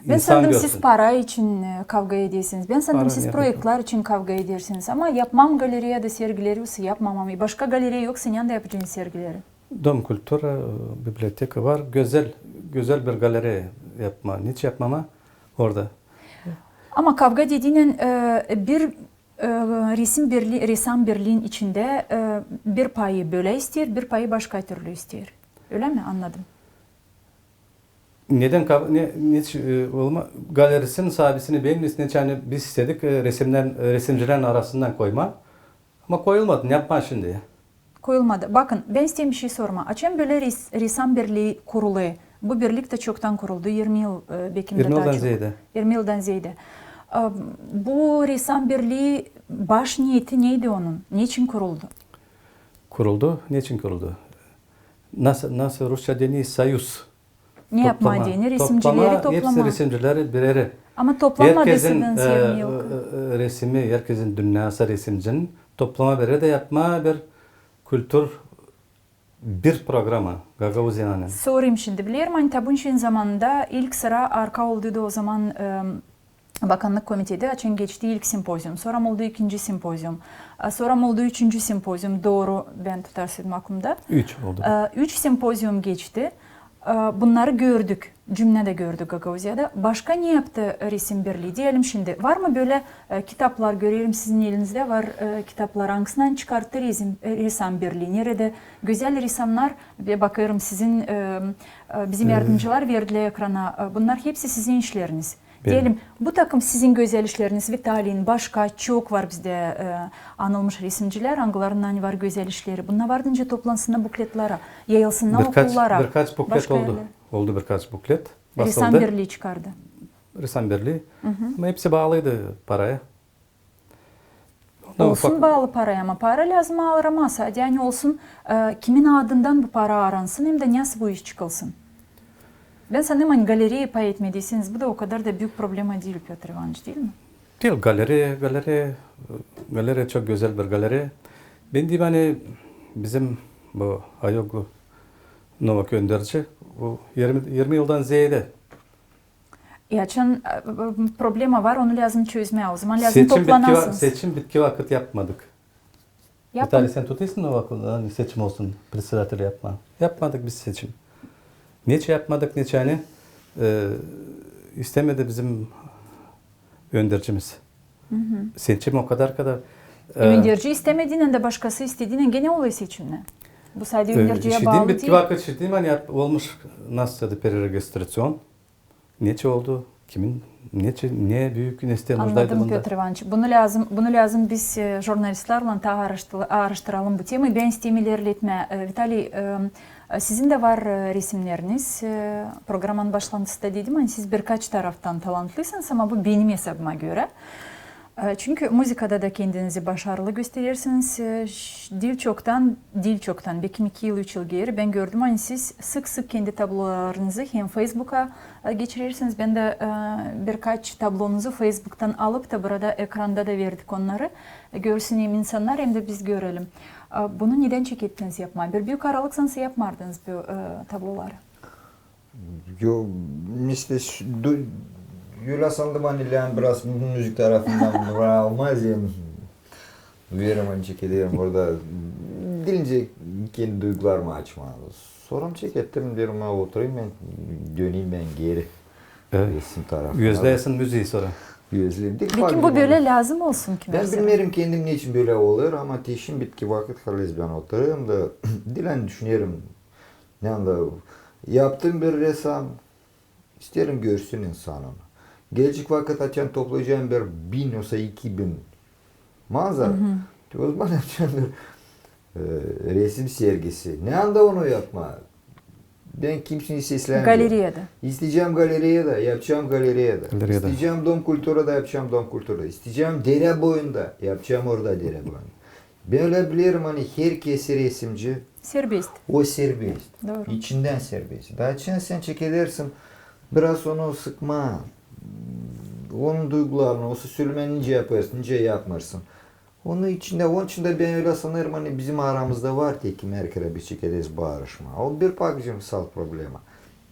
Bän sandım, siz para için, e, kavga edersiniz. Bän sandım, siz proektlär için kavga edersiniz. Ama yapmam galereyada sergileri, olsa yapmamam. E, başka galereya yoksa, neredä yapacenız sergileri? Dom kultura, e, biblioteka var. Gözäl, gözäl bir galereya yapmaa. Neçin yapmamaa orada? Ama kavga dediynän, e, bir, e, resim birli-, resam birliin içindä, e, bir payı bölä isteer, bir payı başka türlü isteer. Ölä mi annadım? Nedän kav-, ne, ne, e, olma-, galereyanın saabisini bän, neçin, ani biz istedik, e, resimdän, e, resimcilär arasından koymaa. Ama koyulmadı, ne yapmaa şindi? Koyulmadı. Bakın, bän isteerim bir şey sormaa. Açan bölä res-, resam birlii kurulêr? Bu birlik tä çoktan kuruldu, irmi yıl, e, bekim dä taa çok. İrmi yıldan zeedä. İrmi yıldan zeedä. E, bu resam birlii baş niyeti neydi onun? Neçin kuruldu? Kuruldu, neçin kuruldu? Nasıl, nasıl rusça denir, союз. Ne yapmaa deyni? Resimcileri toplamaa. Hepsi resimcileri bir erä. Ama toplamaa desin, e, e, resimi, herkezin dünnäsı resimcinin toplamaa bir erä dä yapmaa bir kultur, bir programa Gagauziyanın. Sorêrım şindi. Bilerim, ani tabun şeyin zamanında ilk sıra arka oldu da o zaman, e, Bakannık komiteti açan geçti ilk simpozium, sora oldu ikinci simpozium, e, sora oldu üçüncü simpozium, dooru bän tutasaydım aklımda. Üç oldu. E, üç simpozium geçti. E, bunnarı gördük, cümnedä gördük Gagauziyada. Başka ne yaptı resim birlii? Deyelim şindi, var mı bölä, e, kitaplar, görerim sizin elinizdä var, e, kitaplar, angısını çıkarttı resim, e, resam birlii? Neredä gözäl resamnar, bän bakêrım sizin, e, e, bizim yardımcılar verdilär ekrana. E, bunnar hepsi sizin işleriniz. Deyelim, bu takım sizin gözäl işleriniz, Vitaliyin, başka çok var bizdä, e, anılmış resimcilär, angılarının var gözäl işleri. Bunnar vardınca toplansınnar bukletlara, yayılsınnar okullara, başka erlerä. Birkaç buklet oldu. Oldu birkaç buklet. Basıldı. Resam birlii çıkardı. Resam birlii. Ama hepsi baalıydı paraya. Olsun baalı paraya, ama para lääzım aramasa. Hadi, ani olsun, e, kimin adından bu para aransın, hem dä nasıl bu iş çıkılsın. Bän sanêrım, ani galereyayı pay etmediyseniz, bu da o kadar da büük problema diil, Pötr İvanıç, diil mi? Diil, galereya, galereya, galereya çok gözäl bir galereya. Bän deerim, ani bizim bu Ayoglu Novak önderci, bu irmi, irmi yıldan zeedä E, açan, e, problema var, onu lääzım çözmää. O zaman lääzım toplanasınız. Seçim bitki vakıt yapmadık. Vitaliy, sän tutêrsın o vakıt, ani seçim olsun, predsedatel yapmaa. Yapmadık biz seçim. Neçin yapmadık, neçin, ani, e, istemedi bizim öndercimiz. Seçim o kadar kadar, e, önderci istemediynän dä, başkası istediynän genä olêr seçimnär. Bu sade, e, önderciyä baalı diil. Şindi bitki vakıt, şindi, ani yap-, olmuş nasıl adı, pereregistraţion. Neçin oldu? Kimin, neçin, ne büük, ne isteer nujdaydı bunda? Annadım, Pötr İvanıç. Bunu lääzım, bunu lääzım biz, e, jurnalistlärlän taa aaraştı-, aaraştıralım bu temayı. Bän isteerim ilerletmää. E, Vitaliy, e, e, sizin dä var, e, resimneriniz. E, programanın başlantısında dedim, ani siz birkaç taraftan talantlısınız, ama bu benim esabıma görä. E, çünkü muzıkada da kendinizi başarılı gösterersiniz. E, ş-, diil çoktan, diil çoktan, bekim iki yıl, üç yıl geeri bän gördüm, ani siz sık-sık kendi tablolarınızı hem Feysbuka, e, geçirersiniz. Bän dä, e, birkaç tablonuzu Feysbuktan alıp da burada ekranda da verdik onnarı. E, görsün hem insannar, hem dä biz görelim. E, bunu nedän çekettiniz yapmaa? Bir büük aralık sansa yapmardınız bu, e, tabloları. Yo, işte, ölä sandım, ani lääzım biraz muzıka tarafından var almaz, hem verim, ani çekederim orada diilince kendi duygularımı açmaa. Sora çekettim, deerim, oturayım bän, döneyim bän geeri. Evet. Resim tarafına. Gözleersin muzeyi sora. Gözledim. Bekim bu bölä lääzım olsun ki, bän bilmeerim kendim neçin bölä olêr, ama te şindi bitki vakıt, halizdän oturêrım da diilän düşünerim. Yani da yaptım bir resam, isteerim görsün insan onu. Gelecek vakıt açan toplayacam bir bin osa iki bin manzara. Hı hı. O zaman yapacam bir e, resim sergisi. Ne anda onu yapma? Ben kimseyi seslenmiyorum. Galereyada. İsteyecem galereyada, yapacam galereyada. Galereyada. İsteyecem dom kulturada, yapacam dom kulturada. İsteyecem derä boyunda, yapacam orada derä boyunda. Ben ölä bilerim, ani herkezi resimci. Serbest. O serbest. Dooru. İçindän serbest. Taa açan sän çekedersin, biraz onu sıkma. Onun duygularını, osa sölemää nicä yapêrsın, nicä yapmêêrsın. Onun için dä, onun için dä ben ölä sanêrım, ani bizim aramızda var tek ki, herkerä biz çekederiz barışmaa. O bir pakıcım salt problema.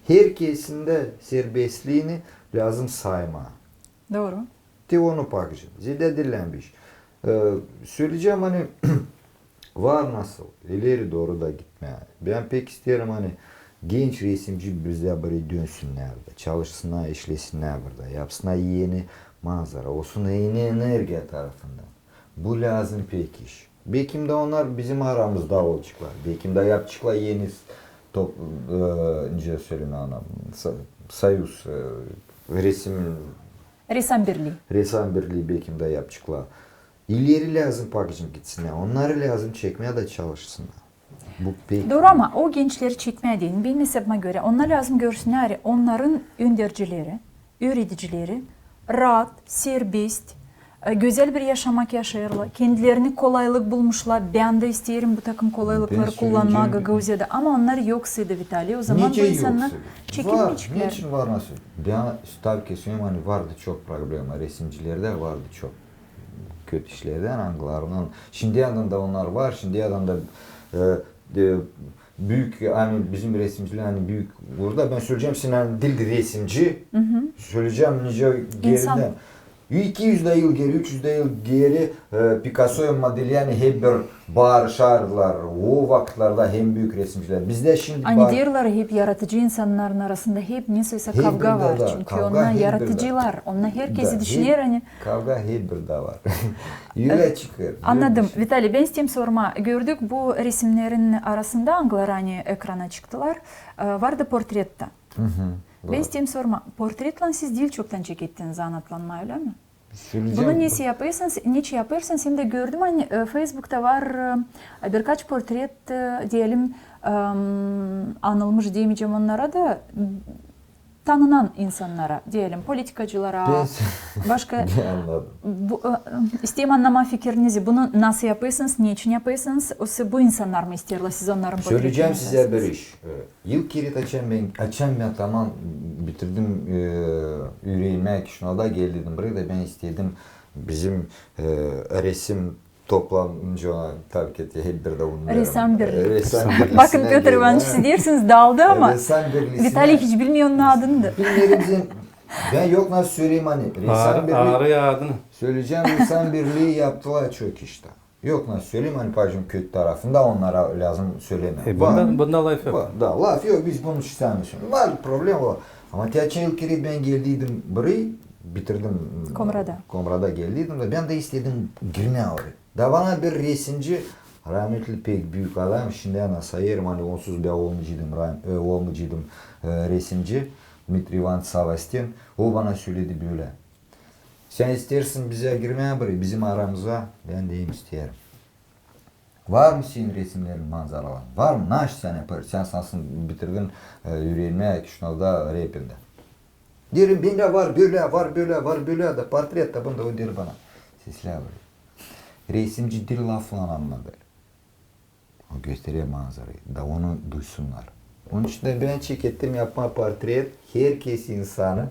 Herkesin dä serbestliini lääzım saymaa. Dooru. Te onu pakıcım. Zeedä diil bir iş. E, söleyecäm, ani var nasıl ileri dooru da gitmää. Ben pek isteerim, ani genç resimci bizdä burayı dönsünnär dä, çalışsınnar, işlesinnär burada, yapsınnar eni manzara, olsun eni energiya tarafından. Bu lääzım pek iş. Bekim dä onnar bizim aramızda olaceklar. Bekim dä yapaceklar eni s-, top-, e, nicä sölemää ona, sa-, soyuz, e, resim Resam birlii. Resam birlii bekim dä yapaceklar. İleri lääzım pakıcım gitsinnär. Onnarı lääzım çekmää da çalışsınnar. Bu pek... Dooru, ama o gençleri çekmää deyni, benim esabıma görä, onnar lääzım görsünnär, onnarın öndercileri, üüredicileri raat, serbest, e, gözäl bir yaşamak yaşêêrlar, kendilerini kolaylık bulmuşlar. Bän dä isteerim bu takım kolaylıkları kullanmaa Gagauziyada, ama onnar yoksaydı, Vitaliy, o zaman bu insannar çekinmeyeceklär. Neçin var nasıl? Bän stavka sölemää, ani vardı çok problema, resimcilerdä vardı çok kötü işlerdän, angılarından. Şindiyädän dä onnar var, şindiyädän dä, e, e, büük, ani bizim resimcilär, ani büük burada. Bän söleyecäm, sän ani diil resimci, söleyecäm nicä geridän. İki üz dä yıl geri, üç üz dä yıl geri, e, Pikasso hem Modilyani hep bir barışardılar. O vakıtlarda hem büük resimcilär. Bizdä şindi... Ani deerlär, hep yaradıcı insannarın arasında hep nesoysa kavga var. Çünkü onnar yaradıcılar. Onnar herkezi düşüner, ani... Kavga hep bir dä var. Ölä çıkêr. Annadım. Vitaliy, bän isteerim sormaa. Gördük bu resimnerin arasında, angıları ani ekrana çıktılar, e, vardı portret tä. Bän isteerim sormaa, portretlän siz diil çoktan çekettiniz zanaatlanmaa, ölä mi? Bunu neçin yapêrsınız, neçin yapêrsınız, hem dä gördüm, ani, e, Feysbukta var, e, birkaç portret, e, deyelim, em, anılmış demeyecäm onnara da, tanınan insannara, deyelim, politikacılara, başka... Annadım. Bu, e, isteerim annamaa fikirinizi, bunu nasıl yapêrsınız, neçin yapêrsınız, osa bu insannar mı isteerlär, siz onnarın portretini yapasınız? Söleyecäm sizä bir iş. E, Yıl kerä açan bän, açan bän tamam bitirdim, e, üürenmää Kişinövda, geldim buraya da bän istedim bizim, e, resim toplanınca, tabii ki, hep bir dä onu... Resam birlii. Resam birlii. Bakın, Pötr İvanoviç, siz deersiniz, daldı, ama Vitaliy hiç bilmeer onun adını da. Bilmeerim, bän yok nasıl söleyim, ani Resam birlii. Söleyecäm, Resam birlii yaptılar çok iş tä. Yok nasıl söleyim, ani, paycım, kötü tarafını da onnara lääzım sölemää. E, bunda, bunda laf yok. Da, laf yok, biz bunu istemiyoruz. Var problema var. Ama te açan yıl kerä bän geldiydim burayı, bitirdim. Komrada. Komrada geldiydim da bän dä istedim girmää orayı. Da bana bir resimci, rahmetli, pek büük adam, şindi ani sayêrım, ani onsuz bän olmayaceydım, e, olmayaceydım, e, resimci, Dmitriy İvanoviç Savastin, o bana söledi bölä: Sän isteersin bizä girmää burayı, bizim aramıza? Bän deerim, isteerim. Var mı senin resimnerin, manzaraların? Var mı? Naşey sän yapêrsın? Sän sansın bitirdin, e, üürenmää Kişinövda, Repindä. Deerim, bendä var bölä, var bölä, var bölä da, portret tä bunda. O deer bana: Seslä burayı. Resimci diil laflan annader. O gösterer manzarayı, da onu duysunnar. Onun için dä bän çekettim yapmaa portret, herkezi, insanı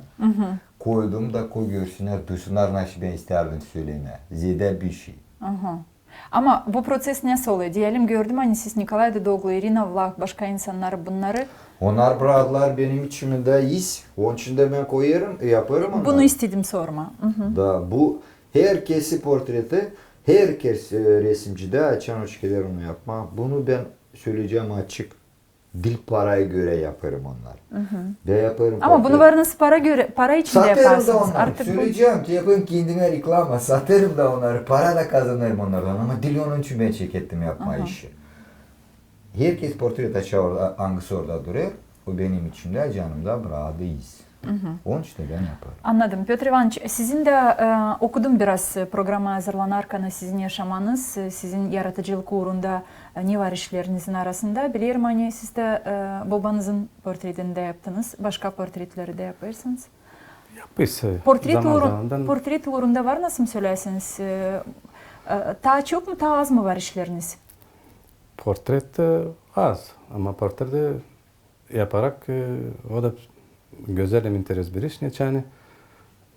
koydum da koy görsünnär, duysunnar, naşey bän isteerdim sölemää. Zeedä bir şey. Ama bu proţes nasıl olêr? Deyelim, gördüm, ani siz Nikolay Dudoglu, İrina Vlah, başka insannar, bunnarı... Onnar braktılar benim içimdä iz, onun için dä bän koyêrım, yapêrım onnarı. Bunu istedim sormaa. Da bu herkezi portreti, herkez, e, resimci dä, açan hoş geler onu yapmaa. Bunu bän söleyecäm açık. Diil paraya görä yapêrım onnarı. Bän yapêrım portret. Ama bunu var nasıl para görä, para için dä yaparsınız. Satêrım da onnarı. Artık bu... Söleyecäm, yapêrım kendimä reklama. Satêrım da onnarı, para da kazanêrım onnardan. Ama diil onun için bän çekettim yapmaa işi. Herkez portret açar orada, angısı orada durêr, o benim içimdä, canımda braktıı iz. Onun için bän yaparım. Annadım. Pötr İvanıç, sizin dä, e, okudum biraz, e, programa hazırlanarkan, sizin yaşamanız, e, sizin yaradıcılık uurunda, e, ne var işlerinizin arasında. Bilerim, ani siz dä, e, bobanızın portretini dä yaptınız, başka portretleri dä yapêrsınız. Yapêrız, e, portret uurunda var nasıl sölärsiniz, e, e, taa çok mu, taa az mı var işleriniz? Portret, e, az, ama portreti yaparak, e, o da gözäl hem interes bir iş, neçin ani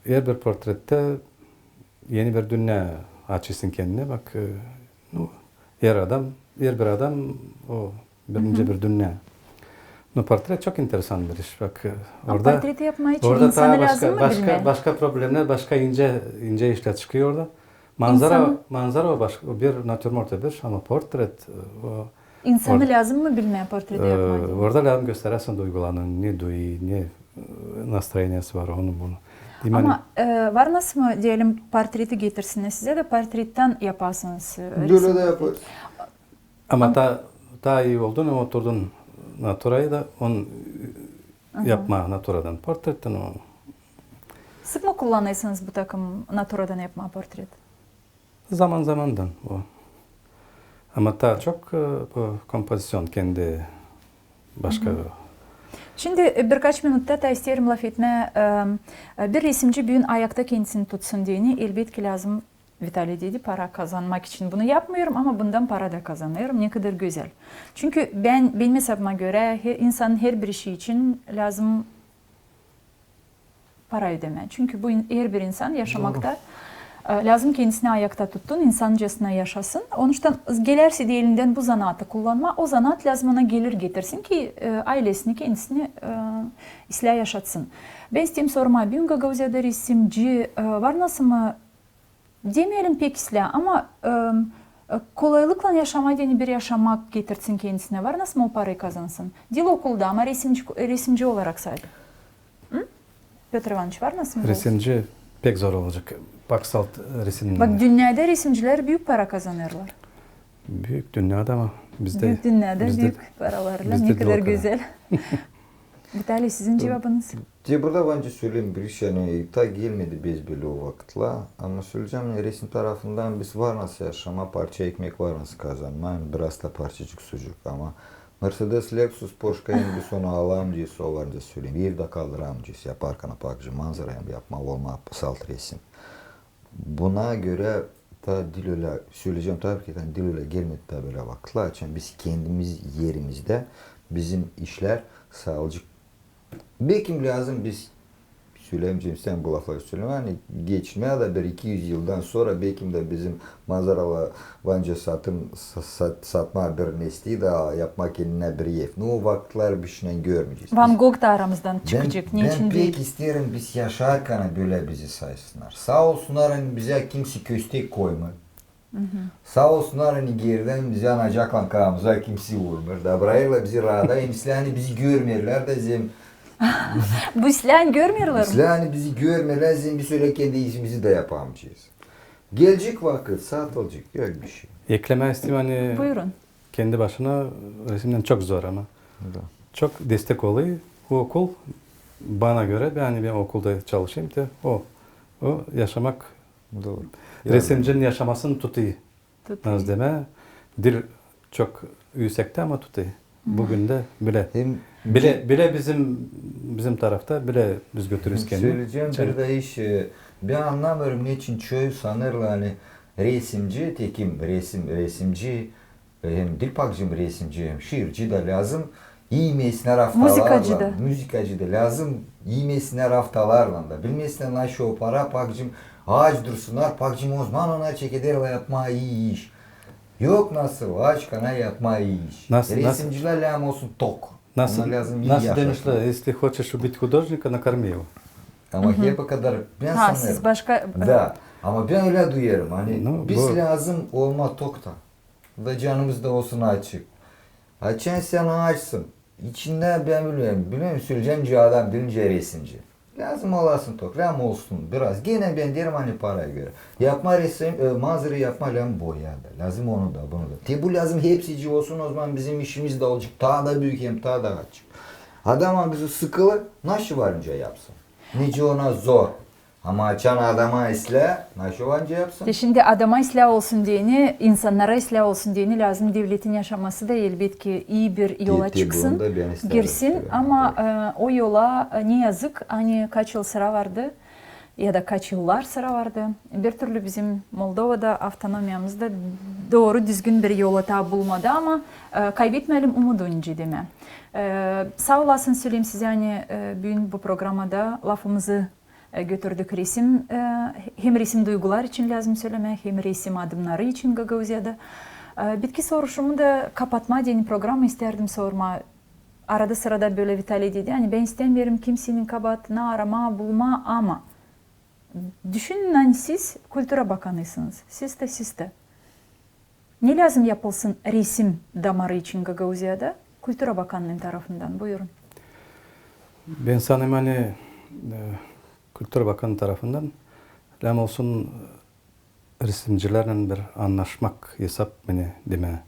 herbir portrette eni bir dünnä açêrsın kendinä, bak, e, nu, her adam, herbir adam o bir, nicä bir dünnä. Nu, portret çok interesan bir iş, bak, e, ama orada, portreti yapmaa için orada insanı taa lääzım başka, mı başka, bilmää? Başka problemnär, başka incä, incä işlär çıkêr orada. Manzara, manzara o başka, o bir natürmort bir, ama portret, e, o İnsanı lääzım mı bilmää portreti yapmaa için? Orada lääzım gösteräsin duygularını, ne duyêr, ne, e, nastroeniyası var, onu, bunu. Ama, e, var nasıl mı, deyelim, portreti getirsinär sizä dä portrettän yapasınız, e, resim? Bölä dä yaparız. Ama taa, taa ii oldu, ne oturdun naturaya da, onu yapmaa naturadan, portretten onu. Sık mı kullanêrsınız bu takım naturadan yapmaa portret? Zaman-zamandan o. Ama taa çok, e, bu kompoziţion kendi başka. Şindi, e, birkaç minutta taa isteerim lafetmää, e, e, bir resimci büün ayakta kendisini tutsun deyni, elbetki, lääzım, Vitaliy dedi, para kazanmak için bunu yapmêêrım, ama bundan para da kazanêrım. Ne kadar gözäl. Çünkü bän, benim esabıma görä, insanın herbir işi için lääzım para ödemää. Çünkü bu in-, herbir insan yaşamakta, e, lääzım kendisini ayakta tutsun, insancasına yaşasın. Onuştan gelärsä dä elindän bu zanaatı kullanmaa, o zanaat lääzım ona gelir getirsin ki, e, aylesini, kendisini, e, islää yaşatsın. Bän isteerim sormaa, büün Gagauziyada resimci, e, var nasıl mı, demeyelim pek islää, ama, e, e, kolaylıklan yaşamaa deyni bir yaşamak getirsin kendisinä, var nasıl mı o parayı kazansın? Diil okulda, ama resimci, resimci olarak sade. Pötr İvanıç, var nasıl mı? Resimci pek zor olacek. Bak, salt resim. Bak, dünnedä resimcilär büük para kazanêrlar. Büük dünnedä, ama bizdä, büük dünnedä bizdä, büük paralarlan, bizdä ne kadar gözäl. Vitaliy, sizin cuvabınız? Te burada bence söleyim bir iş, ani taa gelmedi biz bölä o vakıtlar. Ama söleyecäm, ani resim tarafından biz var nasıl yaşamaa, parça ekmek var nasıl kazanmaa, biraz da parçacık sucuk, ama Mercedes, Lexus, Porsche Cayenne biz onu alamcez, o var da söleyim. Evdä kaldıramcez, yaparkan, pakıcı, manzara hem yapmaa, olmaa salt resim. Buna görä taa diil ölä, söleyecäm tabii ki, taa diil ölä gelmedi taa bölä vakıtlar, açan biz kendimiz erimizdä, bizim işlär saalcık. Bekim lääzım biz, söleyecäm, sän bu lafları söleme, ani geçmää dä bir iki üz yıldan sora bekim dä bizim manzaralı bence satım, sa-, sat-, satmaa bir nesneyi da yapmaa kendinä bir ev. Nu, o vakıtlar biz şindän görmeyecez. Van Gogh da aramızdan çıkacek. Bän, bän pek isteerim, biz yaşarkan bölä bizi saysınnar. Saa olsunnar, ani bizä kimsi köstek koymêêr. Saa olsunnar, ani geridän bizi anacaklan kafamıza kimsi vurmêêr. Dabrayêrlar bizi raada, hem islää, ani bizi görmeerlär dä zem. Bu islää, ani görmeerlär mi? İslää, ani bizi görmeerlär, zem biz ölä kendi işimizi dä yapamcez. Gelecek vakıt, saat olacek, yok bir şey. Eklemää isteerim, ani kendi başına resimdän çok zor, ama çok destek olêr bu okul. Bana görä, bän, ani bän okulda çalışêrım, te o, o yaşamak resimcinin yaşamasını tutêr. Nasıl demää, diil çok üüsektä, ama tutêr. Büün dä bölä. Hem bölä, bölä bizim, bizim tarafta bölä biz götüreriz kendini. Söleyecäm bir dä iş, e, bän annamêêrım, neçin çoyu sanêrlar, ani resimci, tekim resim, resimci, e, hem diil pakıcı resimci, hem şiirci dä lääzım imesinär aftalarlan. Muzıkacı da. Muzıkacı da lääzım imesinär aftalarlan da. Bilmesinär, naşey o para, pakıcı, aaç dursunnar, pakıcı, ozaman onnar çekederlär yapmaa ii iş. Yok nasıl, aaç kana yapmaa ii iş. Resimcilär lääzım olsun tok. Nasıl, nasıl demişlär, если хочешь убить художника, накорми его. Ama hep o kadar bän sanêrım. Ha, siz başka. Da, ama bän ölä duyêrım, ani biz lääzım olmaa tok ta. Da canımız da olsun açık. Açan sän aaçsın, içindä, bän bilmeerim, bilmeerim, söleyecäm, nicä adam, birinci resimci. Lääzım olasın tok, lääzım olsun biraz. Genä bän deerim, ani paraya görä. Yapmaa resim, e, manzara yapmaa lääzım boya da. Lääzım onu da, bunu da. Te bu lääzım hepsicii olsun, ozaman bizim işimiz dä olacek taa da büük hem taa da açık. Adam angısı sıkılı, naşı varınca yapsın. Nicä ona zor. Ama açan adama islää, naşı varınca yapsın. Te şindi adama islää olsun deyni, insannara islää olsun deyni, lääzım devletin yaşaması da elbetki ii bir yola çıksın, girsin. Ama o yola, ne yazık, ani kaç yıl sıra vardı, ya da kaç yıllar sıra vardı. Bir türlü bizim Moldovada avtonomiyamız da dooru düzgün bir yolu taa bulmadı, ama kayvetmeyelim umudu, nicä demää. Saa olasın, söleyim sizä, ani büün bu programada lafımızı götürdük resim, hem resim duygular için lääzım sölemää, hem resim adımnarı için Gagauziyada. Bitki soruşumu da kapatmaa deyni programı istärdim sormaa. Arada-sırada bölä Vitaliy dedi, ani bän istämeerim kimsenin kabaatını aramaa, bulmaa, ama düşünün, ani siz kultura bakanıysınız, siz tä, siz tä. Ne lääzım yapılsın resim damarı için Gagauziyada kultura bakannıın tarafından? Buyurun. Bän sanêrım, ani kultura bakanı tarafından lääzım olsun resimcilärlän bir annaşmak, esap, beni demää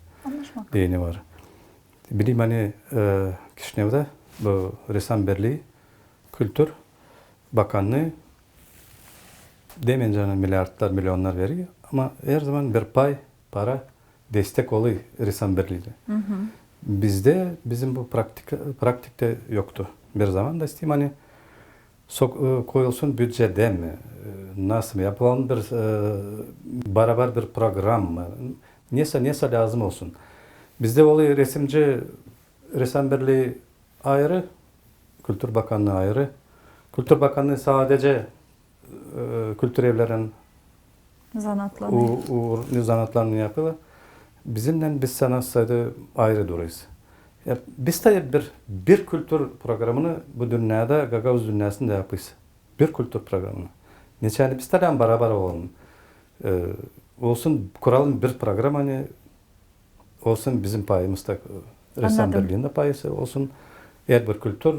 deyni var. Bileyim, ani Kişinevda bu resam birlii, kultur bakannıı, demeyerim, ani milliardlar, milyonnar verer, ama herzaman bir pay para destek olêr resam birliinä. Bizdä, bizim bu praktikada yoktu. Bir zaman da isteerim, ani koyulsun bücedä mi, nasıl mı yapılalım bir barabar bir programma, nesä, nesä lääzım olsun. Bizdä olêr resimci, resam birlii ayırı, kultur bakannıı ayırı. Kultur bakannıı sadecä kultur evlerinin zanaatlarını yapêr. Bizimnän biz sanat saydı ayırı durêrız. Biz tä bir, bir kultur programını bu dünnedä, gagauz dünnäsindä yapêrız. Bir kultur programını. Neçin ani biz tä lääzım barabar olalım. Olsun, kuralım bir programma, ani olsun bizim payımız da, resam birliinin dä payı olsun. Herbir kultur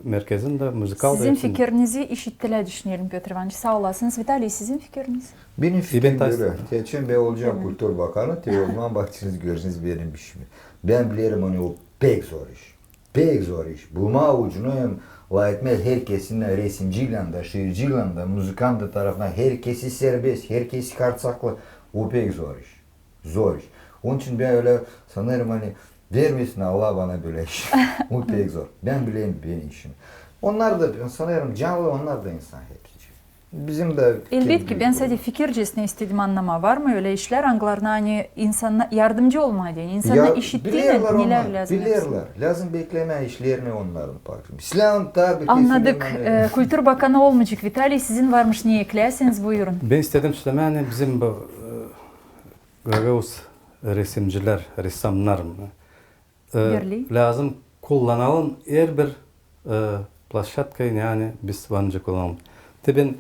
merkezin dä, muzıkal da. Sizin fikirinizi işittilär, düşünelim, Pötr İvanıç. Saa olasınız. Vitaliy, sizin fikiriniz? Benim fikirim bölä. Te açan bän olacam kultur bakanı, te ozaman bakarsınız, göreceniz benim işimi. Bän bilerim, ani o pek zor iş. Pek zor iş. Bulmaa ucunu hem lafetmää herkesin, resimciylän dä, şiirciylän dä, muzıkant tarafından, herkesi serbest, herkesi kartsaklı. O pek zor iş. Zor iş. Onun için bän ölä sanêrım, ani vermesin Allah bana bölä iş. O pek zor. Bän bilerim benim işimi. Onnar da, bän sanêrım, canlı, onnar da insan hepsi. Bizim dä... Elbetki, bän sade fikircesinä istedim annamaa, var mı ölä işlär, angılarına, ani insana yardımcı olmaa deyni, insana işittiynän, nelär lääzım yapsın. Bilerlär. Lääzım beklemää işlerini onnarın. Annadık. Kultur bakanı olmayacek Vitaliy, sizin varmış ne ekleyäseniz, buyurun. Bän istedim sölemää, ani bizim bu gagauz resimcilär, resamnar mı, lääzım kullanalım herbir ploşadkayı, ani biz varınca kullanalım. Te bän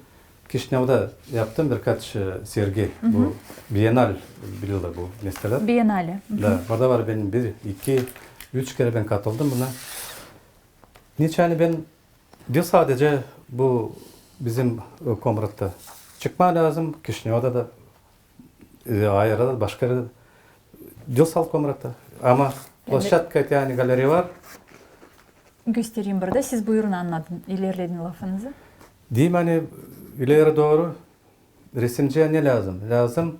Kişinevda yaptım birkaç sergi. Bu biennal, bilirlär bu meselä. Biennale. Da, orada var benim bir, iki, üç kerä bän katıldım buna. Neçin ani bän diil sadecä bu bizim Komratta çıkmaa lääzım, Kişinevda da, ayırda da, başka erä dä. Diil salt Komratta. Ama ploşadka, ani galereya var. Göstereyim burada. Siz buyurun, annadım, ilerledin lafınızı. Deyim, ani ileri dooru resimciyä ne lääzım? Lääzım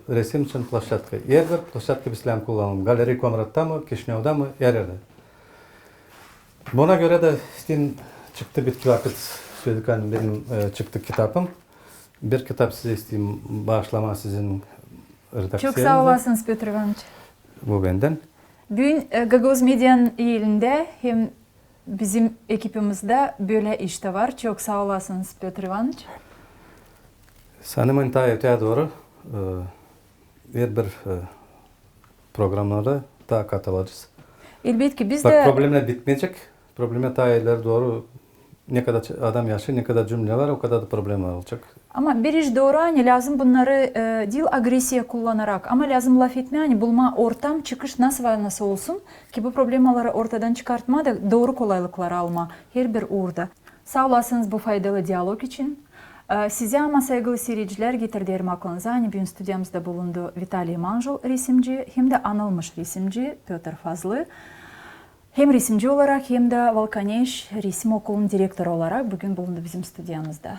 resim için ploşadka. Herbir ploşadka biz lääzım kullanalım. Galereya Komratta mı, Kişinevda mı, her erdä. Buna görä dä, isteerim, çıktı bitki vakıt, söledik, ani benim çıktı kitapım. Bir kitap sizä isteerim baaşlamaa sizin redakţiyanızdan. Çok saa olasınız, Pötr İvanıç. Bu bendän. Büün Gagauz Medianın elindä hem bizim ekipimizdä bölä iş tä var. Çok saa olasınız, Pötr İvanıç. Sanêrım, ani taa öteyä dooru herbir programada taa katılacez. Elbetki, biz dä... Bak, problemä bitmeyecek. Problema taa ileri dooru, ne kadar adam yaşêêr, ne kadar cümle var, o kadar da problema olacek. Ama bir iş dooru, ani lääzım bunnarı diil agresiya kullanarak, ama lääzım lafetmää, ani bulmaa ortam, çıkış nasıl var nasıl olsun, ki bu problemaları ortadan çıkartmaa da dooru kolaylıkları almaa herbir uurda. Saa olasınız bu faydalı dialog için. Sizä ama, saygılı siiredicilär, getirderim aklınıza, ani büün studiyamızda bulundu Vitaliy Manjul, resimci, hem dä anılmış resimci Pötr Fazlı. Hem resimci olarak, hem dä Valkaneş resim okulunun direktoru olarak büün bulundu bizim studiyamızda.